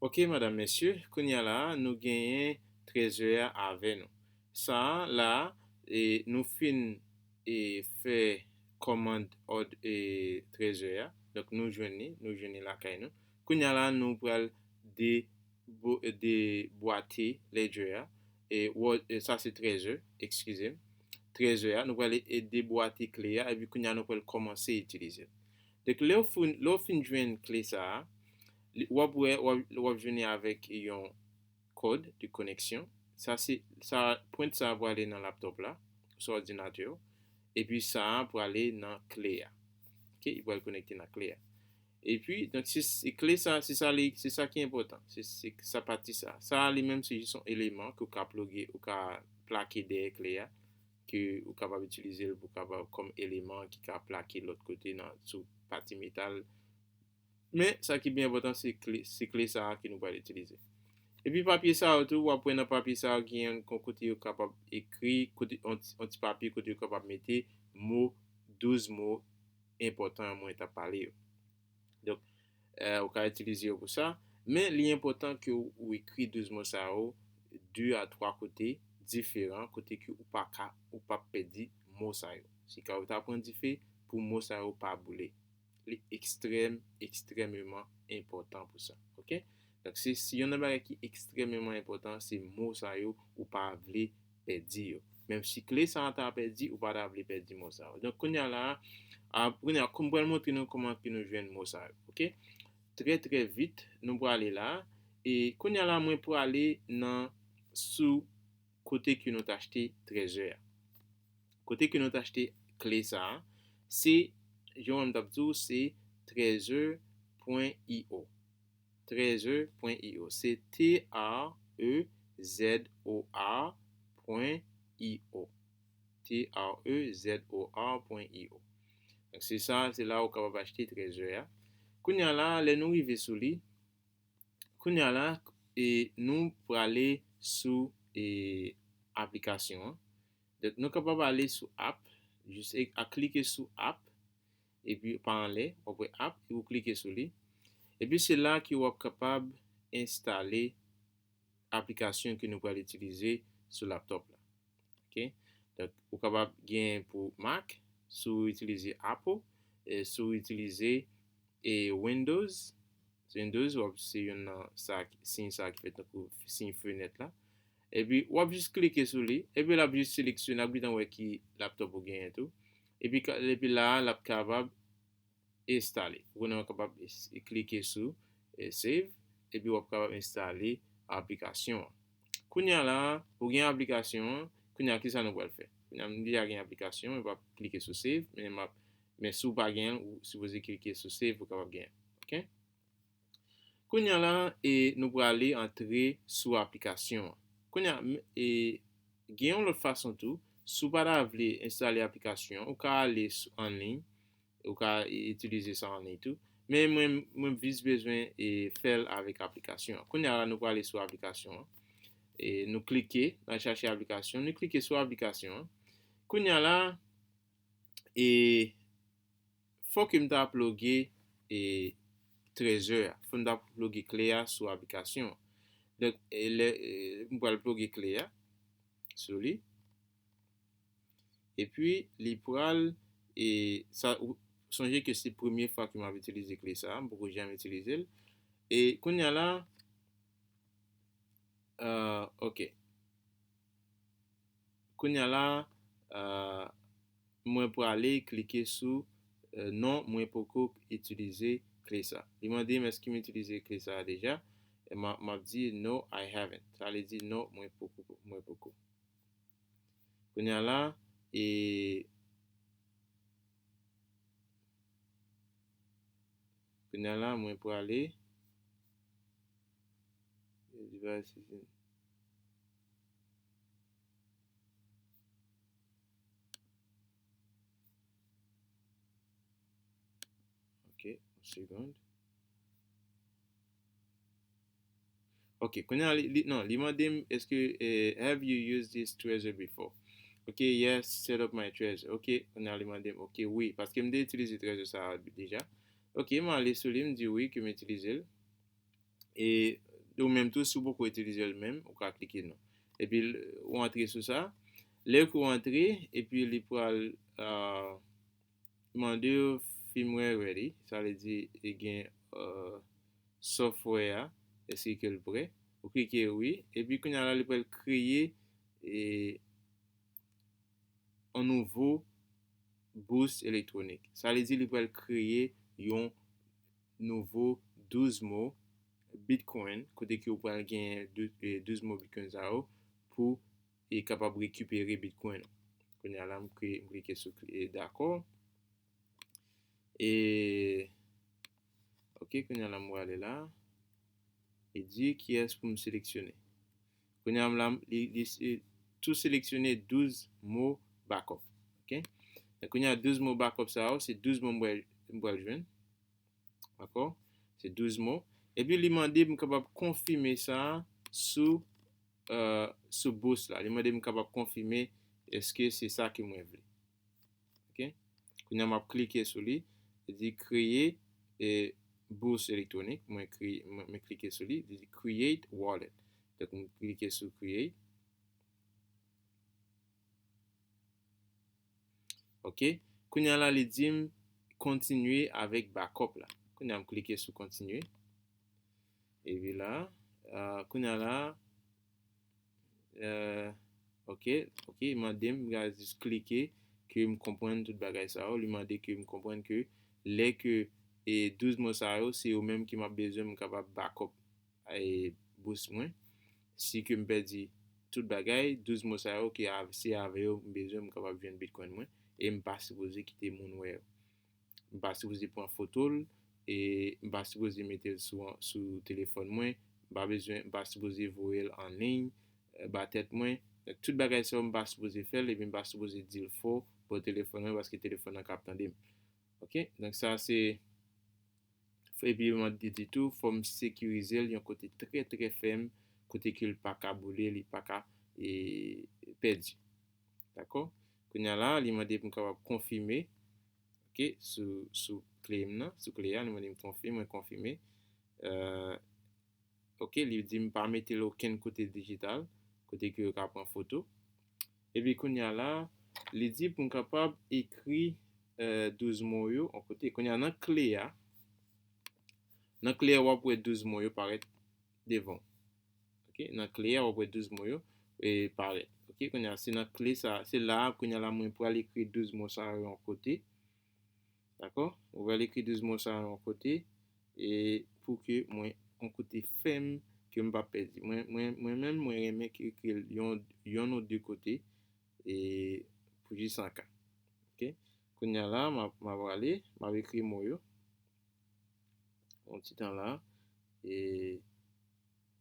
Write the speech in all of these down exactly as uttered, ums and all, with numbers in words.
Ok, madanm, mesye, kounye a la, nou genyen trezè a avè nou. Sa a la, e, nou fin, e, fè kòmand òd, e, trezè a. Donk, nou jwenn li, nou jwenn li lakay nou. Kounye a la, nou pral de-, bo-, debwate ledger a. E, wò-, e, sa se trezè, eskize m. Trezè a, nou pral e debwate kle a, epi kounye a nou pral kòmanse itilize l. Donk, lè w fin, lè w fin jwenn kle sa a, li, w ap wè, w ap, w ap jwenn li avèk yon kòd de koneksyon. Sa se, sa, pwent sa a prale nan laptòp la, sou òdinatè w, epi sa a prale nan kle a. Ok, li pral konekte nan kle a. Epi, donk, se, se kle sa, se sa li, se sa ki enpòtan. Se, se sa pati sa. Sa a li menm se jis yon eleman ke w ka ploge, ou ka plake dèyè kle a, ke ou kapab itilize l pou kapab kòm eleman ki ka plake lòt kote nan, sou pati metal. Men, sa ki byen enpòtan, se kle, se kle sa a ke nou pral itilize. Epi papye sa yo tou, w ap wè nan papye sa yo gen yon kote yo kapab ekri, kote, yon ti, yon ti papye kote yo kapab mete mo, douz mo enpòtan mwen t ap pale yo. Donk, eh, ou ka itilize yo pou sa, men li enpòtan ke w, ou ekri douz mo sa yo de a twa kote diferan, kote ke ou pa ka, ou p ap pèdi mo sa yo. Si kay ou ta pran dife, pou mo sa yo pa boule. Li ekstrèm, ekstrèmeman enpòtan pou sa. Ok? Donk, se, se youn nan bagay ki ekstrèmeman enpòtan, se mo sa yo ou pa vle pèdi yo. Menm si kle sa a ta pèdi, ou pa ta vle pèdi mo sa yo. Donk, kounye a la, a, kounye a, m pral montre nou kòman ke nou jwenn mo sa yo. Ok? Trè, trè vit, nou prale la. E kounye a la, mwen prale nan sou kote ke nou t achte trezè a. Kote ke nou t achte kle sa a, se, jan mwen t ap di w, se trezè pwen io. Trezè pwen io. Se T R E Z O R pwen io. T R E Z O R pwen io. Donk, se sa, se la ou kapab achte trezè a. Kounye a la, lè nou rive sou li, kounye a la, e, nou prale sou, e, aplikasyon an. Donk, nou kapab ale sou app, jis e, a klike sou app, epi pa anlè, w ap wè app, epi w klike sou li. Epi se la ke w ap kapab enstale aplikasyon ke nou pral itilize sou laptòp la. Ok? Donk, ou kapab gen pou Mac, si w itilize Apple, e si w itilize, e, Windows, Windows, w ap, se youn nan sa, siy sa ki fèt tankou siy fenèt la. Epi, w ap jis klike sou li, epi l ap jis seleksyone, ap gentan wè ki laptòp ou genyen tou. Epi, ka-, epi la a, l ap kapab enstale. Ou konnen w kapab es-, klike sou, e, save, epi w ap kapab enstale aplikasyon an. Kounye a la, ou gen aplikasyon an, kounye a ki sa nou pral fè? Kounye a m deja gen aplikasyon, mwen p ap klike sou save, men m ap, men si w pa genyen l, ou sipoze klike sou save pou w kapab genyen l. Ok? Kounye a la, e, nou prale antre sou aplikasyon an. Kounye a, m, e, gen yon lòt fason tou. Si w pa ta vle enstale aplikasyon an, ou ka ale sou, an liy, ou ka i-, itilize sa an liy tou. Men mwen, mwen jis bezwen, e, fè l avèk aplikasyon an. Kounye a la, nou prale sou aplikasyon an. E nou klike, n al chache aplikasyon, nou klike sou aplikasyon an. Kounye a la, e fòk m ta ploge, e, trezè a. Fòk m ta ploge kle a sou aplikasyon an. Donk, e, lè, e, m pral ploge kle a sou li. Epi, li pral, e, sa, ou, sonje ke se premye fwa ke m ap itilize kle sa a, m poko janm itilize l. E kounye a la, euh, ok. Kounye a la, euh, mwen prale klike sou, euh, non, mwen poko itilize kle sa. Li mande m èske m itilize kle sa a deja. E m a, m ap di, "No, I haven't." Sa vle di, "Non, mwen poko, mwen poko." Kounye a la, e, kounye a la, mwen prale. Device is in. Ok, yon segonn. Ok, kounye a, li, li, non, li mande m, èske, eh, "Have you used this Trezor before?" Ok, "Yes, set up my Trezor." Ok, kounye a, li mande m, ok, wi, paske m te itilize Trezor sa a deja. Ok, m ale sou li, m di wi, ke m itilize l. E Ou menm tou, si w poko itilize l menm, ou ka klike non. Epi l- ou antre sou sa. Lè ke w antre, epi li pral uh, mande w firmware ready, sa vle di e gen uh, software a, èske ke l prè? Ou klike wi, epi kounye a la li pral kreye e, yon nouvo boost elektwonik. Sa vle di li pral kreye yon nouvo douz mo Bitcoin, kote ke ou pral gen dou- e, douz mo Bitcoin sa yo pou e kapab rekipere Bitcoin. Kounye a la, m kre- m klike sou kli- e, dakò. E, ok, kounye a la, m prale la. E di kiyès pou m seleksyone. Kounye a la, m- li, li, li tou seleksyone douz mo backup. Ok? E kounye a, douz mo backup sa yo, se douz mo m pral- m pral jwenn. Dakò? Se douz mo. Epi li mande m kapab konfime sa sou, uh, sou boost la. Li mande m kapab konfime èske se sa ke mwen vle. Ok? Kounye a m ap klike sou li. Li di kreye e boost elektwonik. Mwen, kreye, mwen, mwen klike sou li. Li di create wallet. Donk, mwen klike sou create. Ok. Kounye a la, li di m kontinye avèk backup la. Kounye a, m klike sou kontinye. Epi la, uh, kounye a la, uh, ok, ok, li mande m, m ka jis klike ke m konprann tout bagay sa yo. Li mande ke m konprann ke lè ke e douz mo sa yo, se yo menm ke m ap bezwen m kapab backup e boost mwen. Si ke m pèdi tout bagay, douz mo sa yo ke av- se avè yo m bezwen m kapab jwenn Bitcoin mwen, e m pa sipoze kite moun wè yo. M pa sipoze pran foto l, e m pa sipoze mete l sou, sou telefòn mwen, m pa bezwen, m pa sipoze voye l an liy, e, ba tèt mwen. Tout bagay sa yo m pa sipoze fè l, epi m pa sipoze di l fò bò telefòn mwen paske telefòn nan ka ap tande m. Ok? Donk sa se, epi yo mande di tou, fò m sekirize l yon kote trè, trè fèm, kote ke l pa ka boule, li pa ka e, pèdi. Dakò? Kounye a la, li mande pou m kapab konfime, ok, sou, sou kle m nan, sou kle a, li mande m konfime, mwen konfime. Euh, ok, li di m pa mete l okenn kote dijital, kote ke yo ka pran foto. Epi kounye a la, li di pou m kapab ekri, euh, douz mo yo yon kote. Kounye a nan kle a, nan kle a w ap wè douz mo yo parèt devan w. Ok, nan kle a w ap wè douz mo yo e parèt. Ok, kounye a se nan kle sa, se la a kounye a la mwen pral ekri douz mo sa yo yon kote. Dakò? Mwen pral ekri douz mo sa yo yon kote e pou ke mwen yon kote fèm ke m pa pèdi. Mwen, mwen, mwen menm mwen renmen ke ekri l yon, yon ou de kote e pou jis an ka. Ok? Kounye a la, m ap, m ap prale, m ap ekri mo yo. Yon ti tan la. E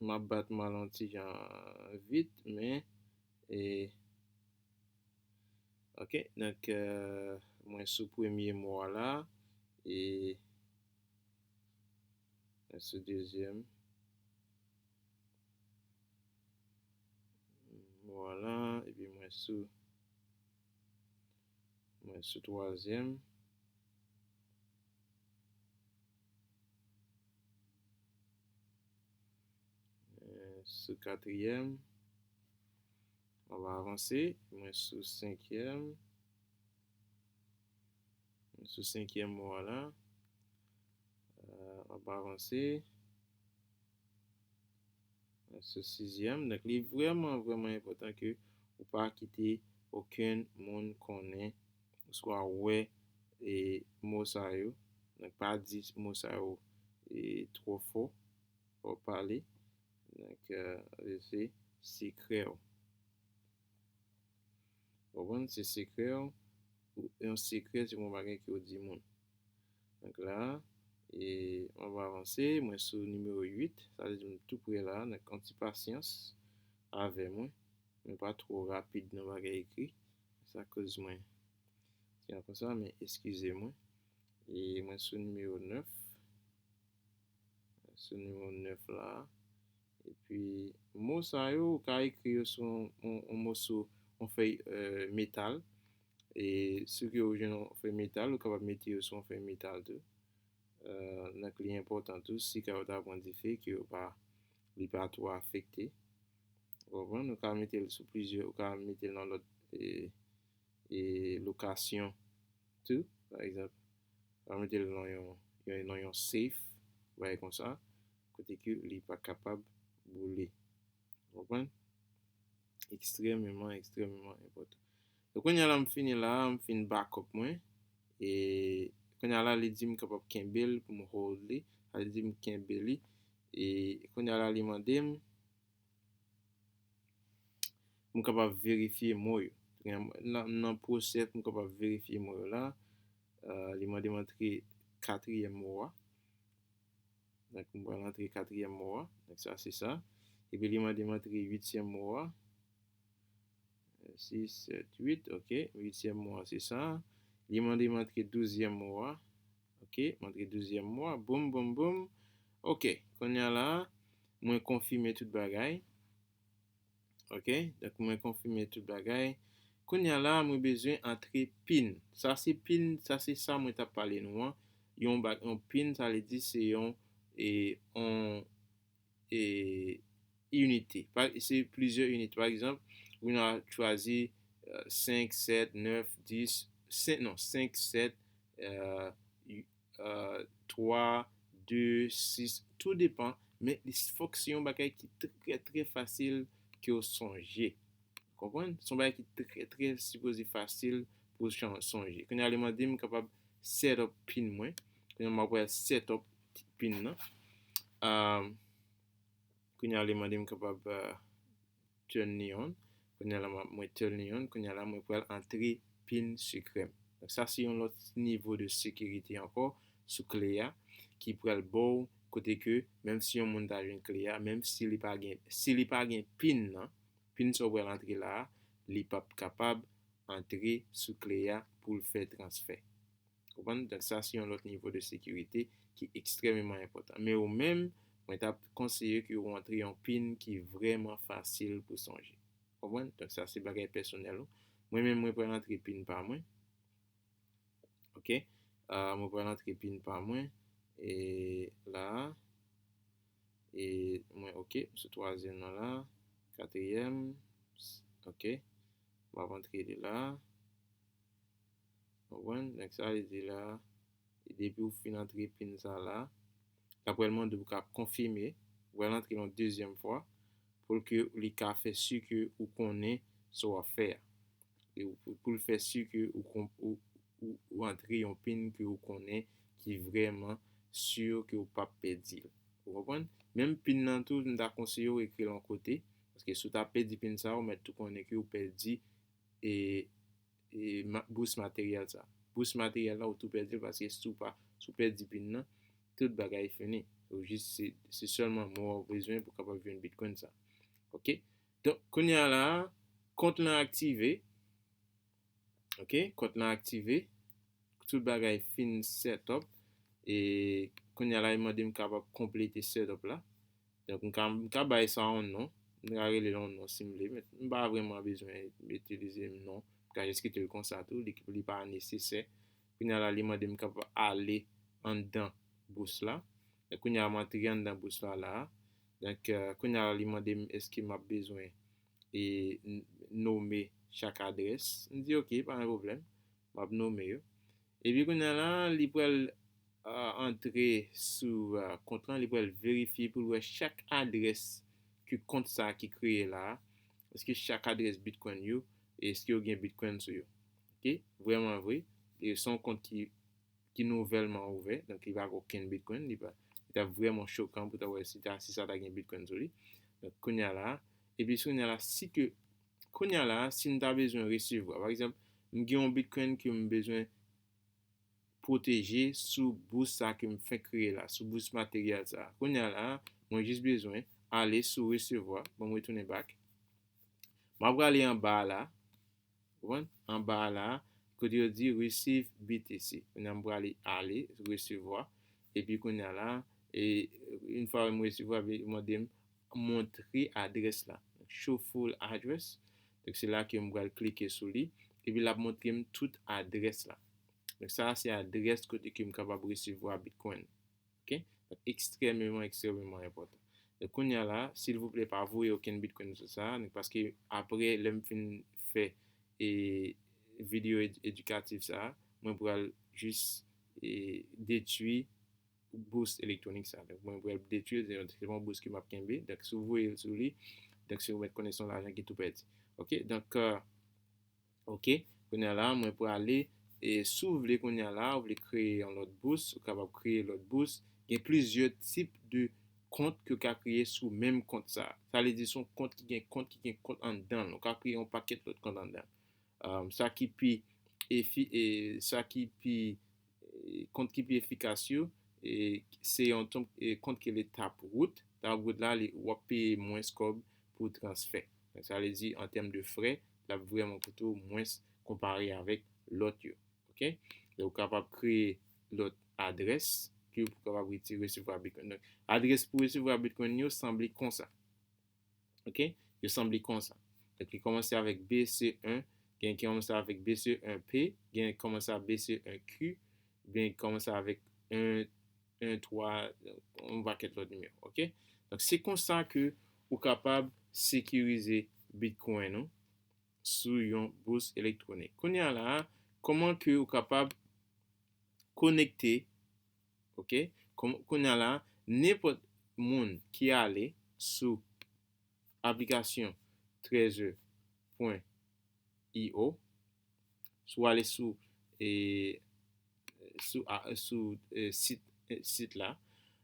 m ap bat mal yon ti jan vit, men e ok, donk euh, mwen sou premye mo a la e mwen sou dezyèm mo a la, epi mwen sou mwen sou twazyèm. Mwen sou katriyèm. Mwen va avanse. Mwen sou senkyèm. Mwen sou senkyèm mo a la. Euh, mwen va avanse. Sou sizyèm. Donk, li vrèman, vrèman enpòtan ke ou pa kite okenn moun konnen oswa wè e mo sa yo. Donk, pa di mo sa yo e twò fò. Fò w pale. Donk, euh, se sekrè w. Ou konprann? Se sekrè w. Yon sekrè, se yon bagay ke w di moun. Donk la, e m ap avanse, mwen sou nimewo uit, sa vle di m tou pre la, donk yon ti pasyans avè mwen. Mwen pa twò rapid nan bagay ekri. Sa koz mwen di konsa, men eskize mwen. E mwen sou nimewo nèf. Sou nimewo nèf la. Epi, mo sa yo, ou ka ekri yo sou yon, yon, yon moso, yon fèy euh, metal. E si ke ou jwenn yon fèy metal, ou kapab mete yo sou yon fèy metal tou. Euh, donk, li enpòtan tou, si kay ou ta pran dife, ke yo pa, li pa twò afekte. Ou konprann? Ou ka mete l sou plizyè, ou ka mete l nan lòt e, e lokasyon tou, pa egzanp. Ou ka mete l nan yon, yon, nan yon safe, bagay konsa, kote ke li pa kapab boule. Ou konprann? Ekstrèmeman, ekstrèmeman enpòtan. Donk, kounye a la, m fini la, m fin backup mwen. E kounye a la, li di m kapab kenbe l pou m hold li. Sa li di m kenbe li. E kounye a la, li mande m pou m kapab verifye mo yo. Nan, nan pwosè pou m kapab verifye mo yo la, euh, li mande m antre katriyèm mo a. Donk, m pral antre katriyèm mo a. Donk, sa, se sa. Epi, li mande m antre uityèm mo a. Sis, sèt, uit, ok. Uityèm mo a, se sa. Li mande m antre douzyèm mo a. Ok, m antre douzyèm mo a. Boum, boum, boum. Ok, kounye a la, mwen konfime tout bagay. Ok, donk mwen konfime tout bagay. Kounye a la, mwen bezwen antre pin. Sa se pin, sa se sa mwen t ap pale nou an. Yon, yon pin, sa vle di se yon, e, yon, e, inite. Se plizyè inite. Pa egzanp, ou nan chwazi senk, sèt, nèf, dis, senk, non, senk, sèt, twa, de, sis, tou depan, men li fòk se yon bagay ki trè, trè fasil ke w sonje. Konprann? Se yon bagay ki trè, trè sipoze fasil pou w sonje. Kounye a, li mande m kapab set up pin mwen. Kounye a, m ap wè set up pin nan. Kounye a, li mande m kapab turn li on. Kounye a la, mwen turn li on. Kounye a la, mwen pral antre pin sekrè m. Donk, sa se yon lòt nivo de sekirite ankò sou kle a ki pral ba w kote ke menm si yon moun ta jwenn kle a, menm si li pa gen, si li pa gen pin nan, pin sa w pral antre la a, li p ap kapab antre sou kle a pou l fè transfè. Konprann? Donk, sa se yon lòt nivo de sekirite ki ekstrèmeman enpòtan. Men ou menm, mwen t ap konseye ke ou antre yon pin ki vrèman fasil pou sonje. Konprann? Donk, sa se bagay pèsonèl ou. Mwen menm, mwen pral antre pin pa mwen. Ok? Mwen pral antre pin pa mwen. E la, e mwen, ok, sou twazyèm nan la, katriyèm, ok, m ap antre li la. Konprann? Donk, sa vle di la, depi ou fin antre pin sa la, l ap pral mande w pou ka konfime, ou pral antre yon dezyèm fwa, pou ke li ka fè si ke ou konnen sa w ap fè a. E pou l fè si ke ou, ou, ou, ou antre yon pin ke ou konnen ki vrèman si ke ou p ap pèdi l. Ou konprann? Menm pin nan tou, m ta konseye w ekri l yon kote, paske si w ta pèdi pin sa, ou mèt tou konnen ke ou pèdi e, e bous materyèl sa. Bous materyèl la, ou tou pèdi l paske si w pa, si w pèdi pin nan, tout bagay fini. Ou jis, se, se sèlman mo a w bezwen pou kapab jwenn Bitcoin sa. Ok? Donk, kounye a la, kont lan aktive. Ok? Kont lan aktive. Tout bagay fin set up. E kounye a la, li mande m kapab konplete set up la. Donk, m ka, m ka bay sa yon non. M ka rele l yon non si m vle. Men m pa vrèman bezwen itilize non. M ka jis kite l konsa tou. Li, li pa nesesè. Kounye a la, li mande m kapab ale anndan bous la. Donk, kounye a, m antre anndan bous la la. Donk, kounye a la, li mande m èske m ap bezwen e nome chak adrès. M di, ok, pa gen pwoblèm. M ap nome yo. Epi kounye a la, li pral antre sou kont lan, li pral verifye pou l wè chak adrès ke kont sa ki kreye la a. Èske chak adrès Bitcoin yo, èske yo gen Bitcoin sou yo? Ok? Vrèman vre, se yon kont ki, ki nouvèlman ouvè, donk li pa gen okenn Bitcoin, li pa, li ta vrèman chokan pou ta wè si ta, si sa ta gen Bitcoin sou li. Donk kounye a la, epi kounye a la, si ke, kounye a la, si m ta bezwen resevwa, pa egzanp, m gen yon Bitcoin ke m bezwen pwoteje sou bous sa ke m fenk kreye la, sou bous materyèl sa. Kounye a la, mwen jis bezwen ale sou resevwa, ban m retounen back. M ap prale anba a la, konprann? Anba a la, kote yo di receive B T C. Kounye a m prale ale, resevwa. Epi kounye a la, e, yon fwa m resevwa, yo mande m montre adrès la. Show full address. Donk, se la ke m pral klike sou li. Epi l ap montre m tout adrès la. Donk, sa a se adrès kote ke m kapab resevwa Bitcoin. Ok? Donk, ekstrèmeman, ekstrèmeman enpòtan. Donk, kounye a la, silvouplè, pa voye okenn Bitcoin sou sa, donk, paske apre, lè m fin fè e, videyo ed- edikatif sa, mwen pral jis e, detwi bous elektwonik sa. Donk, mwen pral detwi, se yon, se yon bous ke m ap kenbe. Donk, si w voye l sou li, donk, se ou mèt konnen se yon lajan ki tou pèdi. Ok, donk, euh, ok, kounye a la, mwen prale, e si w vle kounye a la, ou vle kreye yon lòt bous, ou kapab kreye lòt bous. Gen plizyè tip de kont ke w ka kreye sou menm kont sa. Sa vle di se yon kont ki gen kont ki gen kont anndan l. Ou ka kreye yon pakèt lòt kont anndan l. Um, sa ki pi efi, e, sa ki pi e, kont ki pi efikas yo, e, se yon ton- e, kont ki rele Taproot. Taproot la, li, w ap peye mwens kòb pou transfè. Donk, sa vle di, an tèm de frè, l ap vrèman koute w mwens konpare avèk lòt yo. Ok? Donk, ou kapab kreye lòt adrès ke pou kapab reti- resevwa Bitcoin. Donk, adrès pou resevwa Bitcoin yo sanble konsa. Ok? Yo sanble konsa. Donk, li kòmanse avèk B C un, gen ki kòmanse avèk B C un P, gen ki kòmanse avèk B C un Q, gen ki kòmanse avèk un, un twa, yon pakèt lòt nimewo. Ok? Donk, se konsa ke ou kapab sekirize Bitcoin ou sou yon bous elektwonik. Kounye a la, kòman ke ou kapab konekte, ok? Kòm- kounye a la, nenpòt moun ki ale sou aplikasyon trezor pwen io, si w ale sou, e, sou, a- sou e, sit, e, sit la,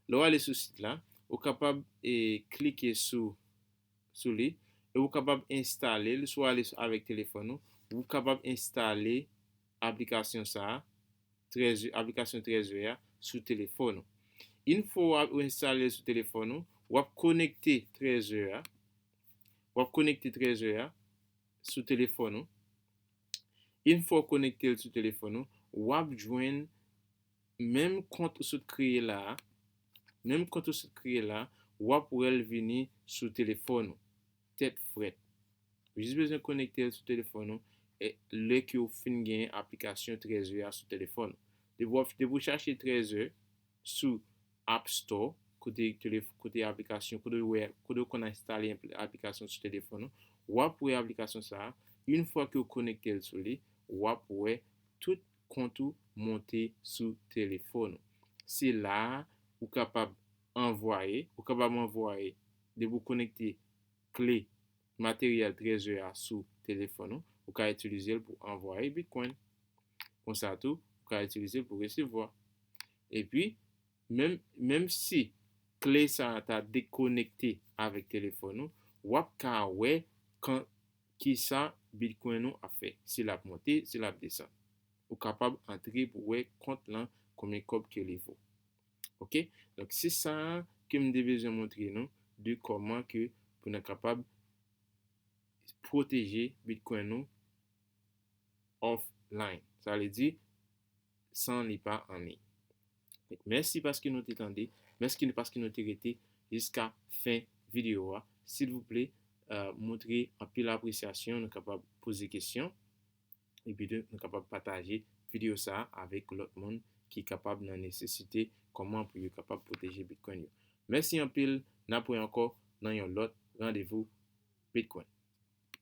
lè w ale sou sit la, ou kapab e, klike sou, sou li, e ou kapab enstale l, si w ale sou- avèk telefòn ou, ou kapab enstale aplikasyon sa a, Trezor, aplikasyon Trezor a sou telefòn ou. Yon fwa w ap- ou enstale l sou telefòn ou, w ap konekte Trezor a, w ap konekte Trezor a sou telefòn ou. Yon fwa w konekte l sou telefòn ou, w ap jwenn menm kont ou sot kreye la a, menm kont ou sot kreye la a, w ap wè l vini sou telefòn ou. Tèt frèt. Ou jis bezwen konekte l sou telefòn ou, e lè ke w fin gen aplikasyon Trezor a sou telefòn ou. Depi w ap- depi w chache Trezor sou App Store, kote telef- kote aplikasyon, kote w wè, kote w konn enstale apl- aplikasyon sou telefòn ou, w ap wè aplikasyon sa a. Yon fwa ke w konekte l sou li, w ap wè tout kont ou monte sou telefòn ou. Se la a ou kapab anvwaye, ou kapab anvwaye, depi w konekte kle materyèl Trezor a sou telefòn ou, ou ka itilize l pou anvwaye Bitcoin. Konsa tou, ou ka itilize l pou resevwa. Epi, menm, menm si kle sa a ta dekonekte avèk telefòn ou, w ap ka wè kan, kisa Bitcoin ou ap fè, si l ap monte, si l ap desann. Ou kapab antre pou wè kont lan konbyen kòb ke li vo. Ok? Donk, se sa a ke m te bezwen montre nou de kòman ke pou nou kapab pwoteje Bitcoin nou offline. Sa vle di, san li pa an liy. Donk, mèsi paske nou te tande, mèsi paske nou te rete jiska fen videyo a. Silvouplè, euh, montre anpil apresyasyon, nou kapab poze kesyon, epi tou, nou kapab pataje videyo sa a avèk lòt moun ki kapab nan nesesite kòman pou yo kapab pwoteje Bitcoin yo. Mèsi anpil, n ap wè ankò nan yon lòt randevou Bitcoin.